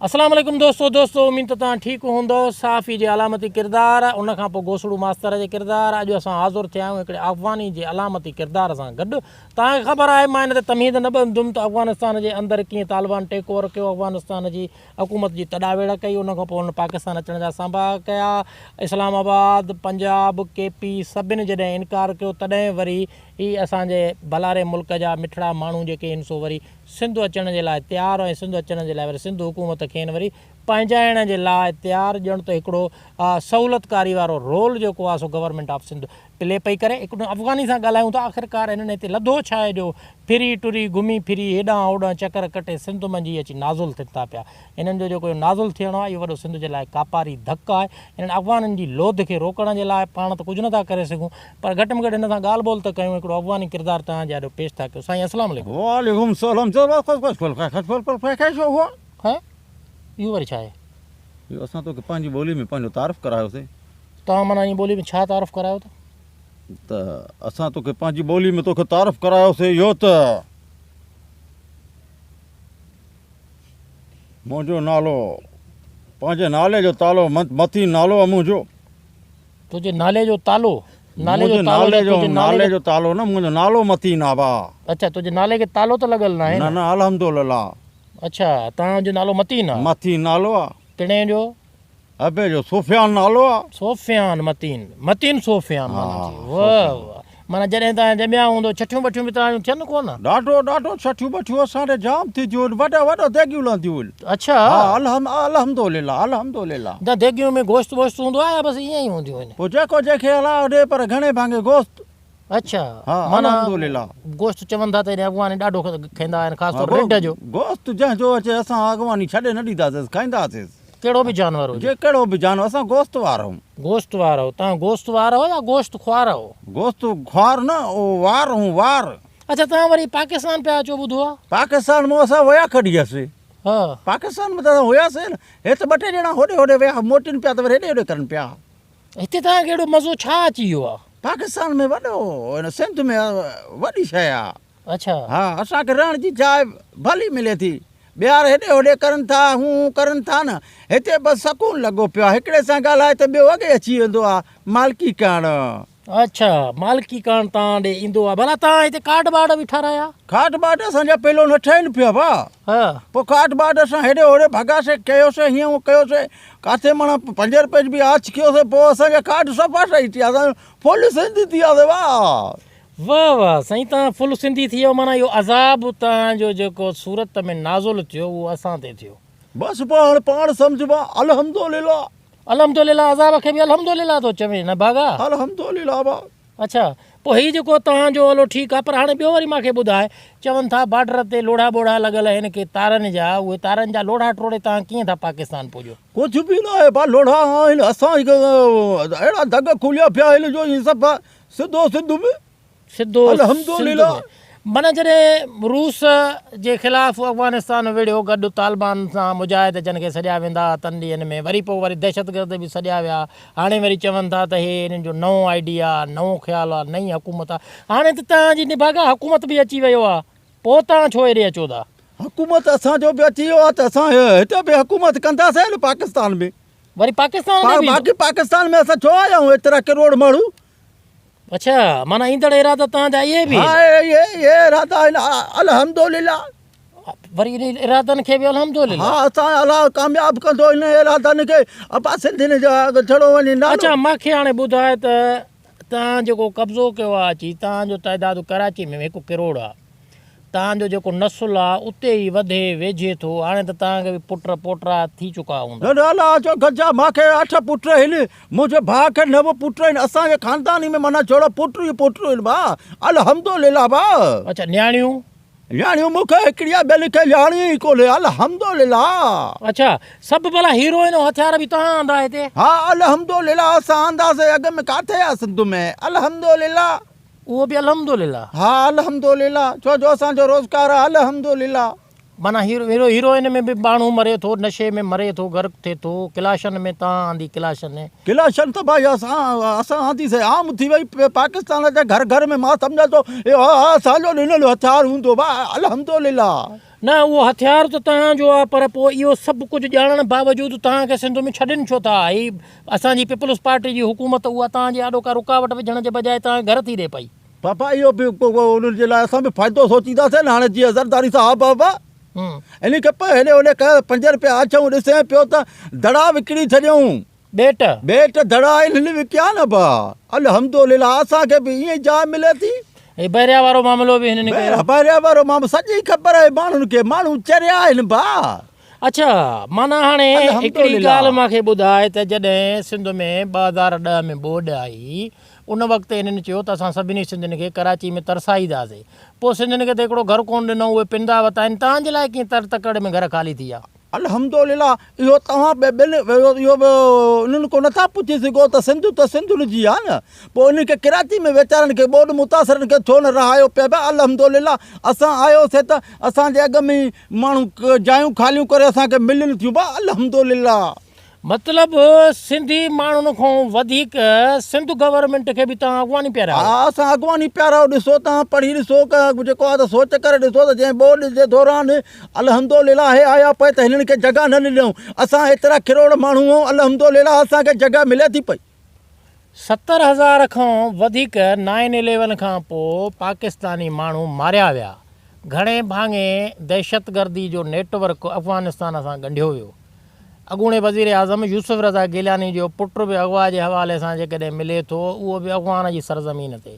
اسلام عليڪم دوستو دوستو اميد ته توهان ٺيڪ هوندؤ صحافي جي علامتي ڪردار ان کان پوء گوسڙو ماستر جي ڪردار اڄ اسان حاضر ٿيا آهيون هڪڙي افغاني جي علامتي ڪردار سان گڏ توهان کي خبر آهي مان ان تي تمهيد نه ٻڌندم ته افغانستان جي اندر ڪيئن طالبان ٽيڪ اوور ڪيو افغانستان جي حڪومت جي تڏا ويڙهه ڪئي ان کان پوء هن پاڪستان اچڻ جا سانباها ڪيا اسلام آباد پنجاب ڪي پي سڀن جڏهن انڪار ڪيو تڏهن وري هي اسان جي ڀلاري ملڪ جا مٺڙا ماڻهو جيڪي هن سو وري سنڌ اچڻ جي لاء تيار ۽ سنڌ اچڻ جي لاء وري سنڌ حڪومت کين وري پنهنجائڻ جي لاء تيار ڄڻ ته هڪڙو سهولتڪاري وارو رول جيڪو آهي سو گورنمينٽ آف سنڌ پلي پئي ڪري. هڪڙو افغاني سان ڳالهايون ٿا آخرڪار هنن هتي لڌو ڇا آهي جو ڦري ٽري گهمي ڦري هيڏانهن هوڏانهن چڪر ڪٽي سنڌ منجهه ئي اچي نازل ٿين ٿا پيا. هنن جو جيڪو اهو نازل ٿيڻ آهي اهو وڏو سنڌ جي لاء ڪاپاري ڌڪ آهي. هنن افغانين جي لوڌ کي روڪڻ جي لاء پاڻ ته ڪجهه نٿا ڪري سگهون پر گهٽ ۾ گهٽ هن سان ڳالهه ٻولهه ته ڪيون هڪڙو افغاني ڪردار توهان جي آڏو پيش ٿا ڪيون سائين السلام عليڪم. وعليڪم السلام ها اهو وري ڇا آهي؟ اهو اسان توکي پنهنجي ٻولي ۾ پنهنجو تعارف ڪرايوسين. توهان معنيٰ ائين ٻولي ۾ ڇا تعارف ڪرايو ته؟ ته اسان توکي پنهنجي ٻولي ۾ توکي تعارف ڪرايوسين اهو ته منهنجو نالو پنهنجي نالي جو تالو متين نالو آهي منهنجو. تنهنجي نالي جو تالو؟ نالي جو تالو نه تنهنجي نالي جو تالو نه منهنجو نالو متين آ ڀاء. اڇا تنهنجي نالي کي تالو ته لڳل ناهي نه؟ نه نه الحمدلله. اڇا توهان جو نالو متين آ. متين نالو آ. پڻهين جو؟ ابي جو سفيان نالو آ. سفيان متين متين سفيان معنيٰ ٿي واه واه معنيٰ جڏهن توهان ڄميا هوندو ڇٺيون ٻٺيون به توهان جون ٿين ڪونه؟ ڏاڍو ڏاڍو ڇٺيون ٻٺيون اسان ڏي جام ٿينديون آهن وڏا وڏا ديڳيون لهنديون آهن. اڇا. ها الحمدلله الحمدلله. نه ديڳيون ۾ گوشت ووشت هوندو آهي يا بس ائين ئي هونديون آهن؟ پوء جيڪو جنهن کي الله ڏي پر گهڻي ڀاڱي گوشت. اڇا ها معنيٰ الحمدلله. گوشت چون ٿا ته هيڏي اغواني ڏاڍو کائيندا آهن خاص طور رڍ جو. گوشت جنهن جو اچي اسان اغواني ڇڏي نه ڏينداسيس کائينداسيس. ڪهڙو به جانور هجي. جي ڪهڙو به جانور اسان گوشت وارا آهيون. گوشت وارا آهيو توهان گوشت وارا آهيو يا گوشت خوار آهيو؟ گوشت خوار نه او وار آهيون وار. اڇا توهان وري پاڪستان پيا اچو ٻڌو آ. پاڪستان مون اسان ويا ڪڏهن هياسي. ها. پاڪستان ۾ ته اسان هياسي نه. هي ته ٻه ٽي ڄڻا هوڏي هوڏي ويا موٽين پيا ته وري هيڏي هوڏي ڪرن پيا. هتي توهان کي اهڙو مزو ڇا اچي ويو آ؟ پاڪستان ۾ وڏو هن سنڌ ۾ وڏي شيء آ. اڇا. ها اسان کي رهڻ جي جاء ڀلي ملي ٿي. ٻيار هيڏي هوڏي ڪرن ٿا هون هون ڪرن ٿا نه هتي بس سڪون لڳو پيو آ هڪڙي سان ڳالهائي ته ٻيو اڳي اچي ويندو آ مالڪي ڪرڻ. اڇا مالڪي ڪرڻ تان ڏي ايندو آ ڀلا تان هتي ڪارڊ بارڊ به ٺارايا؟ ڪارڊ بارڊ اسان جا پهلو نه ٺهن پيا ڀا. ها. پوء ڪارڊ بارڊ اسان هيڏي هوڏي ڀڳاسي ڪيوسي هيئن هون ڪيوسي ڪاٿي معنيٰ پنج روپين جي به آڇ ڪيوسي پوء اسان جا ڪارڊ صفا صحيح ٿي ويا اسان فل سنڌي ٿي وياسي واهه. واهه واهه سائين تان فل سنڌي ٿي ويو معنيٰ اهو عذاب تان جو جيڪو سورت ۾ نازل ٿيو اهو اسان تي ٿيو. بس پوء هاڻ پاڻ سمجهه ڀا الحمدلله. الحمدلله عذاب کي به الحمدلله ٿو چوين نه ڀاڳا. الحمدلله ڀا. اڇا پوء هي جيڪو توهان جو هلو ٺيڪ آ پر هاڻي ٻيو وري مان کي ٻڌاء چون ٿا بارڊر تي لوڙها ٻوڙها لڳل آهن ڪي تارن جا اهي تارن جا لوڙها ٽوڙي توهان ڪيئن ٿا پاڪستان پڄو. ڪجهه به نه آهي ڀا لوڙها آهن اسان اهڙا دڳ کوليا پيا آهن جو ائين صفا سڌو سنڌ ۾. سڌو سنڌ ۾. معنيٰ جڏهن روس جي خلاف افغانستان وڙهيو گڏ طالبان سان مجاهد جن کي سڏيا ويندا ها تن ڏينهن ۾ وري پوء وري دهشتگرد به سڏيا ويا هاڻي وري چون ٿا ته هي انهن جو نئون آئيڊيا آ نئون خيال آ نئين حڪومت آ هاڻي ته توهان جي نڀاڳا حڪومت به اچي ويو آ پوء توهان ڇو هيڏي اچو ٿا. حڪومت اسان جو به اچي ويو آ ته اسان هتي به حڪومت ڪنداسين نه پاڪستان ۾. وري پاڪستان ۾ به. باقي پاڪستان ۾ اسان ڇو آيا آهيون ايترا ڪروڙ ماڻهو. اڇا معنيٰ ايندڙ ارادا توهان جا اهي به آهن. ها اهي اهي ارادا آهن الحمدلله. وري انهن ارادن کي به الحمدلله. ها اسان الله ڪامياب ڪندو انهن ارادن کي ابا سنڌين جو ڇڙو وڃي نالو. اڇا مان کي هاڻي ٻڌاء ته توهان جيڪو قبضو ڪيو آهي اچي توهان جو تعداد ڪراچي ۾ هڪ ڪروڙ آهي. توهان جو جيڪو نسل آ اتي ئي وڌي ويجهي ٿو، هاڻي ته توهان کي به پٽ پوٽرا ٿي چڪا هوندا. نه نه الله جو گجا مان کي اٺ پٽ آهن، منهنجي ڀاء کي نو پٽ آهن، اسان جي خانداني ۾ معنيٰ جوڙا پٽ ئي پٽ آهن ڀاء، الحمدلله ڀاء. اڇا نياڻيون؟ نياڻيون مون کي هڪڙي آ ٻين کي نياڻي ئي ڪونهي الحمدلله. اڇا سڀ ڀلا هيروئن ۽ هٿيار به توهان آندا هتي؟ ها الحمدلله اسان آنداسين اڳ ۾ ڪاٿي آ سنڌ ۾ الحمدلله. اهو به الحمدلله. ها الحمدلله ڇو جو اسان جو روزگار آ الحمدلله. معنيٰ هيرو هيروئن ۾ به ماڻهو مري ٿو نشي ۾ مري ٿو غرق ٿئي ٿو ڪلاشن ۾ تان آندي ڪلاشن. ڪلاشن ته ڀائي اسان اسان آندي سي عام ٿي وئي پاڪستان جي گهر گهر ۾ مان سمجهان ٿو اهو اسان جو ڏنل هٿيار هوندو ڀاء الحمدلله. نه اهو هٿيار ته توهان جو آهي پر پوء اهو سڀ ڪجهه ڄاڻڻ باوجود توهان کي سنڌ ۾ ڇڏين ڇو ٿا؟ هي اسان جي پيپلز پارٽي جي حڪومت اها توهان جي آڏو ڪا رڪاوٽ وجهڻ جي بجاء توهان کي گهر ٿي ڏي پئي. بابا اهو به ڪو انهن جي لاء اسان به فائدو سوچينداسين نه هاڻي جيئن زرداري صاحب بابا انهي کي پوء هيڏي هوڏي ڪيو پنج رپيا آڇيائون ڏسين پيو ته دڙا وڪڻي ڇڏيائون. ٻيٽ. ٻيٽ دڙا انهن وڪيا نه با الحمدلله اسان کي به ائين ئي جاء ملي ٿي. هي بحريا وارو معاملو به هنن ڪيو. بحريا وارو معاملو سڄي خبر آهي ماڻهن کي ماڻهو چريا آهن با. اڇا معنيٰ هاڻي هڪڙي ڳالهه مان کي ٻڌاء ته جڏهن سنڌ ۾ 2010 ۾ ٻوڏ آئي ان وقت هنن چيو ته اسان سڀني سنڌين کي ڪراچي ۾ ترسائينداسين پوء سنڌين کي ته هڪڙو گهر ڪونه ڏنو اهي پندا وتا آهن تهان جي لاء ڪيئن تڙ تڪڙ ۾ گهر خالي ٿي ويا. الحمدلله اهو توهان به ٻين اهو به انهن کان نٿا پڇي سگهو ته سنڌ ته سنڌين جي آهي نه پوء انهن کي ڪراچي ۾ ويچارن کي ٻوڏ متاثرن کي ڇو نه رهايو پيا ڀا الحمدلله اسان آيوسي ته اسان جي اڳ ۾ ئي ماڻهو جايون خاليون ڪري اسان کي ملن ٿيون ڀا الحمدلله. مطلب سنڌي ماڻهن کان وڌيڪ سنڌ گورنمينٽ کي به توهان اڳواڻي پيارايو. ها اسان اڳواڻي پيارايو ڏسو توهان پڙهي ڏسو جيڪو آهي ته سوچ ڪري ڏسو ته جنهن ٻوڏ جي دوران الحمدلله هي آيا پئي ته هنن کي جڳهه نه ڏنائون اسان ايترا ڪروڙ ماڻهو آهيون الحمدلله اسان کي جڳهه ملي ٿي پئي. 70 هزار کان وڌيڪ نائن اليون کان پوء پاڪستاني ماڻهو ماريا ويا گهڻي ڀاڱي دهشتگردي جو نيٽ ورڪ افغانستان سان ڳنڍيو ويو. اڳوڻي وزيراعظم يوسف رضا گيلاني جو پٽ به اغوا جي حوالي سان جيڪڏهن ملي ٿو اهو به افغان جي سرزمين تي.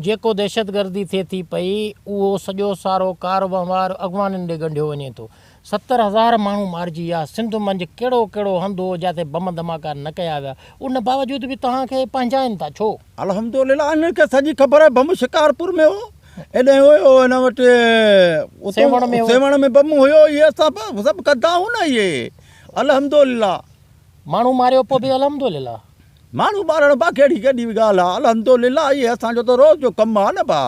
جيڪو دهشتگردي ٿئي ٿي پئي اهو سڄو سارو ڪاروهنوار افغانين ڏي ڳنڍيو وڃي ٿو. 70 هزار ماڻهو مارجي ويا، سنڌ منجهه ڪهڙو ڪهڙو هنڌ هو جاتي بم ڌماڪا نه ڪيا ويا، ان باوجود به توهان کي پنهنجائين ٿا ڇو؟ الحمدلله انهن کي سڄي خبر آهي بم شڪارپور ۾ هو ايڏانهن هيو هن وٽ سيوهڻ ۾ هو. سيوهڻ ۾ بم هيو اهي اسان سڀ ڪندا آهيون نه اهي الحمدلله. ماڻهو ماريو پوء به الحمدلله. ماڻهو مارڻ با ڪهڙي ڪيڏي ڳالهه آهي الحمدلله اهي اسان جو ته روز جو ڪم آهي نه با.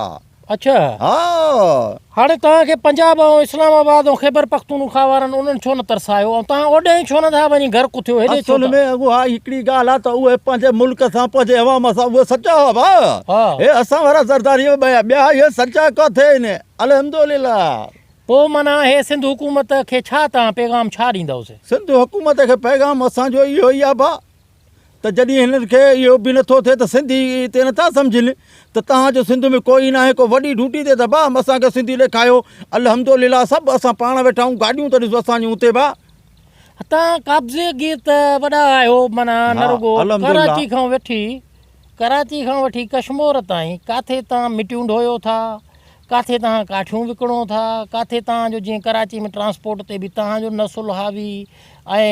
اڇا. ها. هاڻي توهان کي پنجاب ۽ اسلام آباد ۽ خيبر پختونخوا وارن انهن ڇو نه ترسايو ۽ توهان اوڏانهن ڇو نه ٿا وڃي گهر ڪٿيو هيڏي ڇو اصل ٿا. ۾ اها هڪڙي ڳالهه آهي ته اهي پنهنجي ملڪ سان پنهنجي عوام سان اهي سچا هئا ڀاء. ها. هي اسان وارا زرداري ٻيا ٻيا اهي سچا ڪاٿي آهن الحمدلله. پوء معنيٰ هي سنڌ حڪومت کي ڇا توهان پيغام ڇا ڏيندؤ سي. سنڌ حڪومت کي پيغام اسان جو اهو ئي آهي ڀاء ته جڏهن هنن کي اهو به نٿو ٿئي ته سنڌي هتي نٿا سمجهن ته توهان جو سنڌ ۾ ڪوئي ناهي ڪو وڏي ڊيوٽي تي ته ڀاء اسان کي سنڌي ڏيکايو الحمدلله سڀ اسان پاڻ ويٺا آهيون گاڏيون ته ڏسو اسان جون اتي ڀاء. توهان قابضي گير ته وڏا آهيو معنيٰ نه رڳو ڪراچي کان وٺي ڪراچي کان وٺي ڪشمور تائين ڪاٿي توهان مٽيون ڍويو ٿا ڪاٿي توهان ڪاٺيون وڪڻو ٿا، ڪاٿي توهان جو جيئن ڪراچي ۾ ٽرانسپورٽ تي به توهان جو نسل حاوي ۽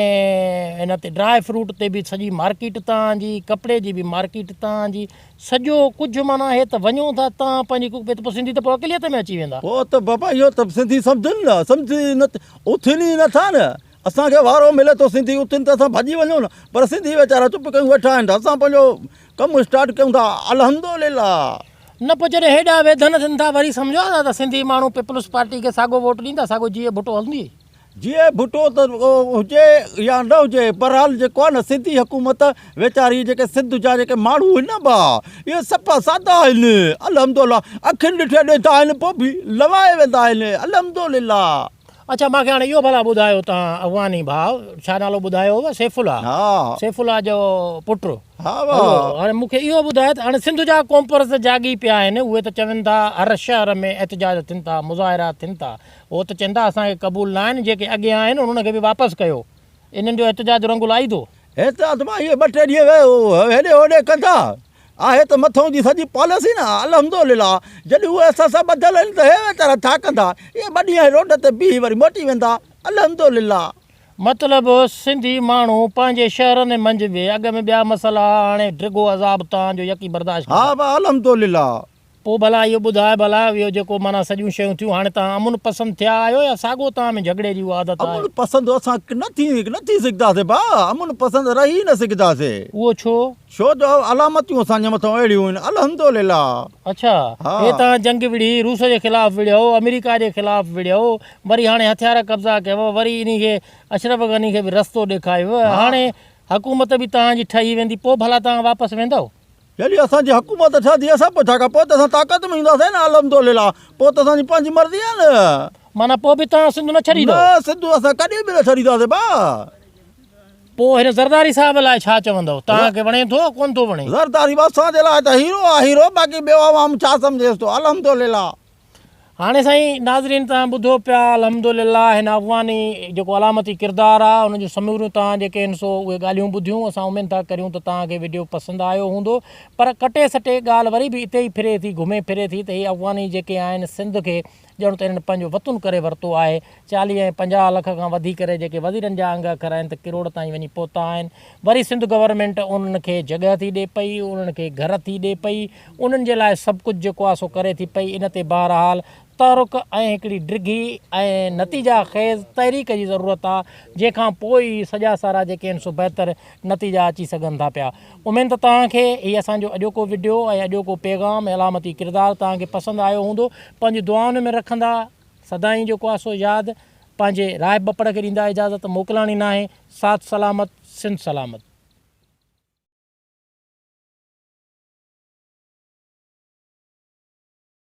ان تي ڊراء فروٽ تي به سڄي مارڪيٽ توهان جي، ڪپڙي جي به مارڪيٽ توهان جي، سڄو ڪجهه معنيٰ هي ته وڃو ٿا توهان پنهنجي ڪوڪ پوء سنڌي ته پوء اقليت ۾ اچي ويندا. پوء ته بابا اهو ته سنڌي سمجهن نه، سمجهي نه اٿن ئي نه ٿا نه، اسان کي وارو ملي ٿو سنڌي اٿن ته اسان ڀڄي وڃون نه پر سنڌي ويچارا چپ ڪيون ويٺا آهن ته اسان پنهنجو ڪم اسٽارٽ ڪيون ٿا الحمدلله. نه پوء جڏهن هيڏا ويڌن ٿين ٿا وري سمجهو ٿا ته سنڌي ماڻهو پيپلز پارٽي کي ساڳو ووٽ ڏيندا ساڳو جيئي ڀٽو هلندي. جيئي ڀٽو ته هجي يا نه هجي بهرحال جيڪو آهي نه سنڌي حڪومت ويچاري جيڪي سنڌ جا جيڪي ماڻهو آهن نه ڀا اهي صفا سادا آهن الحمدلله اکين ڏٺي ڏيندا آهن پوء به لوائي ويندا آهن الحمدلله. اڇا مان کي هاڻي اهو ڀلا ٻڌايو توهان افغاني ڀاء ڇا نالو ٻڌايو هو سيف الله ها سيف الله جو پٽ ها ڀاء هاڻي مون کي اهو ٻڌايو ته هاڻي سنڌ جا قومپرست جاڳي پيا آهن اهي ته چون ٿا هر شهر ۾ احتجاج ٿين ٿا مظاهرا ٿين ٿا هو ته چون ٿا اسان کي قبول نه آهن جيڪي اڳيان آهن انهن کي به واپس ڪيو انهن جو احتجاج رنگ لائي ٿو. احتجاج مان اهي ٻه ٽي ڏينهن هيڏي هوڏي ڪندا آهي ته مٿئون جي سڄي پاليسي نه الحمدلله جڏهن اهي اسان سان ٻڌل آهن ته هي ويچارا ڇا ڪندا اهي ٻه ڏينهن روڊ تي بيهي وري موٽي ويندا الحمدلله. مطلب سنڌي ماڻهو پنهنجي شهرن منجهه به اڳ ۾ ٻيا مسئلا هاڻي ڊگهو عذاب تان جو يڪي برداشت ڪندا. ها ڀا الحمدلله. پوء ڀلا اهو ٻڌاء ڀلا اهو جيڪو معنيٰ سڄيون شيون ٿيون هاڻي توهان امن پسند ٿيا آهيو يا ساڳو توهان ۾ جهڳڙي جي اها عادت آهي؟ امن پسند اسان نه ٿي نه ٿي سگهنداسين ڀاء امن پسند رهي نه سگهنداسين. اهو ڇو؟ ڇو جو علامتيون اسان جي مٿان اهڙيون آهن الحمدلله. اڇا هي توهان جنگ وڙهي روس جي خلاف وڙهيو آمريڪا جي خلاف وڙهيو وري هاڻي هٿيار قبضا ڪيو وري انهي کي اشرف غني کي به رستو ڏيکايو هاڻي حڪومت به توهان جي ٺهي ويندي پوء ڀلا توهان واپس ويندؤ؟ جڏهن اسان جي حڪومت ٺهندي اسان پوء ڇا ڪا پوء ته اسان طاقت ۾ اينداسين نه الحمدلله پوء ته اسان جي پنهنجي مرضي آهي نه. معنيٰ پوء به توهان سنڌ نه ڇڏيندؤ؟ نه سنڌ اسان ڪڏهن به نه ڇڏينداسين ڀاء. پوء هن زرداري صاحب لاء ڇا چوندؤ؟ توهان کي وڻي ٿو ڪونه ٿو وڻي؟ زرداري به اسان جي لاء ته هيرو آهي هيرو باقي ٻيو عوام ڇا سمجهيس ٿو الحمدلله. هاڻي سائين ناظرين توهان ٻڌو پيا الحمدلله هن افغاني جيڪو علامتي ڪردار آ ان جون سموريون توهان جيڪي آهن سو اهي ڳالهيون ٻڌيون اسان اميد ٿا ڪريون ته توهان کي وڊيو پسند آيو هوندو پر ڪٽي سٽي ڳالهه وري به اتي ئي ڦري ٿي گهمي ڦري ٿي ته هي افغاني جيڪي آهن سنڌ کي ڄڻ ته انهن پنهنجو وطن ڪري ورتو آهي چاليهه ۽ 50 لک کان وڌي ڪري جيڪي وزيرن جا انگ اکر آهن ته ڪروڙ تائين وڃي پهتا آهن وري سنڌ گورنمينٽ انهن کي جڳهه ٿي ڏي پئي انهن کي گهر ٿي ڏي پئي انهن جي لاء سڀ ڪجهه جيڪو آهي سو ڪري ٿي پئي، ان تي بهرحال تحرڪ ۽ هڪڙي ڊگهي ۽ نتيجا خيز تحريڪ جي ضرورت آهي، جنهن کان پوء ئي سڄا سارا جيڪي آهن سو بهتر نتيجا اچي سگهن ٿا پيا. اميد ته توهان کي هي اسان جو اڄوڪو وڊيو ۽ اڄوڪو پيغام ۽ علامتي ڪردار توهان کي پسند آيو هوندو. پنهنجي دعائن ۾ رکندا سدائين جيڪو آهي سو ياد پنهنجي راهب ٻپڙ کي ڏيندا اجازت موڪلاڻي ناهي. ساٿ سلامت سنڌ سلامت.